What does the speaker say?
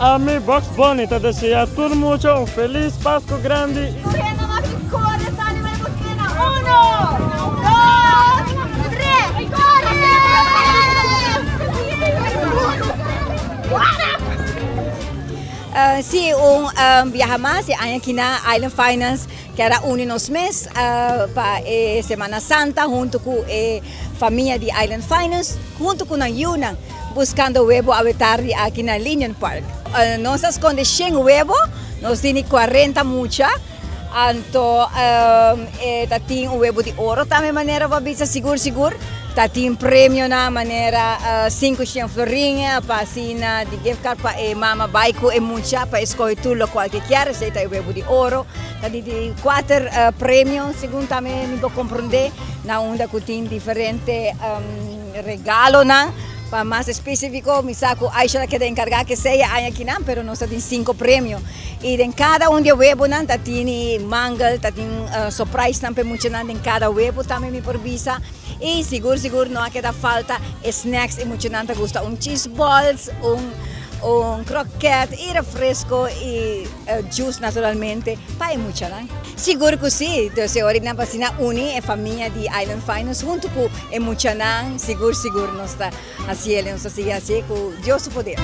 Ami Bugs Bunny ta desea tur mucha un feliz Pasco Grandi. Tur hende mas di kore sali bai bo skina. Uno, dos, tres, kore! Si un biaha mas e aña aki na Island Finance kier a uni nos mes pa e Semana Santa hunto cu e famia di Island Finance hunto cu nan yiunan. Buscando webo awe tardi aki na Linden Park. Nos a sconde shen webo, nos tini cuarenta mucha, anto e ta tin un webo di oro tambe manera bo a bisa sigur sigur, ta tin premionan manera sinku shen florin pa asina di gift card pa e mama bai cu e mucha pa e scoge tur locual ke kier, esey ta e webo di oro, ta di di cuater premio segun tambe mi por comprende na unda cu tin diferente. Regalonan, pa mas específico, mi sa cu Aisha ta keda encarga cu esey e aña akinan, pero nos ta tin cinco premio. Y den cada un di e webonan ta tini mangel, ta tin surprisenan pa e muchanan den cada webo tambe mi por bisa. Y sigur sigur no a keda falta e snacks, e muchanan ta gusta un cheese balls, un un kroket y refresco y juice naturalmente pa e muchanan. Sigur cu si, dus e ora nan pa asina uni e famia di Island Finance hunto cu e muchanan, sigur sigur nos ta haciel y nos ta sigui haciel cu Dios su poder.